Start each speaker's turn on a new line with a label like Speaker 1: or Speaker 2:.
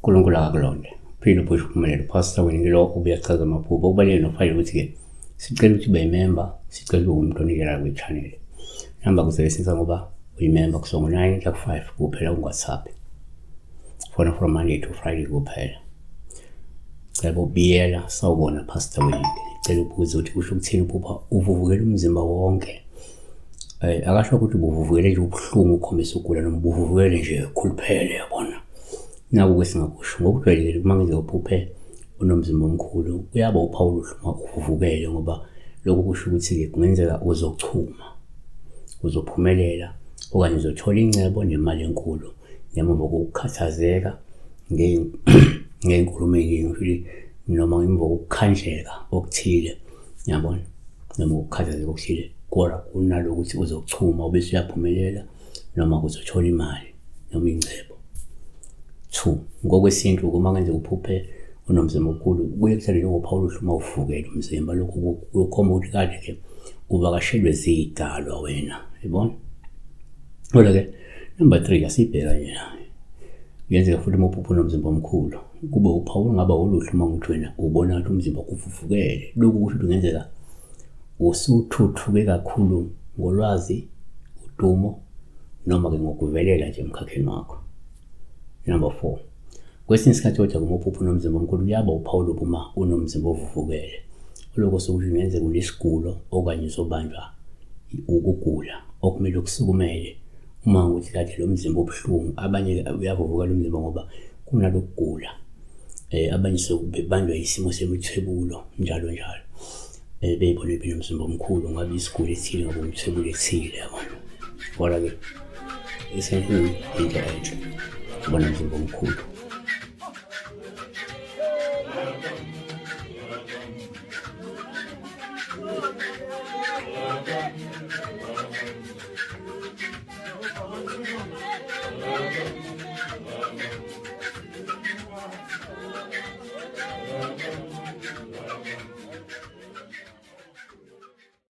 Speaker 1: uNkulunkulu akakulonde. Phila uphushe uphumelele. Pastor Winnie lo ubuyachaza amaphupho. Kubalulekile nokufanele ukuthi-ke sicela ukuthi ube yimemba, sicela ube umuntu onikela kwi-channel. Namba kuzebenzisa ngoba uyimemba kusuka ngo-9 kuya ku-5 kuphela ku-WhatsApp. Fona from Monday to Friday kuphela. Cela ubiyela sawubona Pastor Winnie. Cela ubuze ukuthi kusho ukuthini uphupha uvuvukela umzimba wonke. Akasho ukuthi ubuvuvukele nje ubuhlungu ukhombisa ukugula noma ubuvuvukele nje khuluphele yabona. Naku-ke singakusho ngokujwayelekile uma ngeze uphuphe unomzimba omkhulu kuyaba uphawu oluhle uma uvuvukele ngoba lokhu kusho ukuthi-ke kungenzeka uzochuma, uzophumelela okanye uzothola incebo nemali enkulu ngemuva kokukhathazeka ngey'nkulumo ey'ningi noma ngemuva kokukhandleka okuthile yabona noma ukukhathazeka okuthile kodwa kunalokuthi uzochuma ubese uyaphumelela noma uzothola imali noma ingcebo. 2 ngokwesintu uma kwenzeka uphuphe unomzimba omkhulu kuye kuthathwe njengophawu oluhle uma uvukele umzimba. Lokhu kukhomba ukuthi kade-ke uvakashelwe zidalwa wena, yabona. Kodwa-ke number 3 asibheka nje la. Kuyenzeka futhi uma uphupha unomzimba omkhulu kube uphawu olungaba oluhle uma ukuthi wena ubona ukuthi umzimba uvuvukele. Lokhu kusho ukuthi kungenzeka usuthuthuke kakhulu ngolwazi, udumo noma-ke ngokuvelela nje emkhakheni wakho. Number 4. Kwesinye isikhathi kodwa uma uphupha unomzimba omkhulu kuyaba uphawu lobu uma unomzimba ovuvukele. Oloko sokusho kungenzeka unesigulo okanye uzobanjwa ukugula okumele ukusukumele uma ukuthi kade lo mzimba ubuhlungu. Abanye uyavuvukela umzimba ngoba kunalokugula. Abanye sebebanjwa isimo semithwebulo njalo njalo. Beyibone benomzimba omkhulu ngabe isigulo esithile ngoba umthwebulo ethile yabona. Kodwa-ke esenhlini into enhle ubona umzimba omkhulu.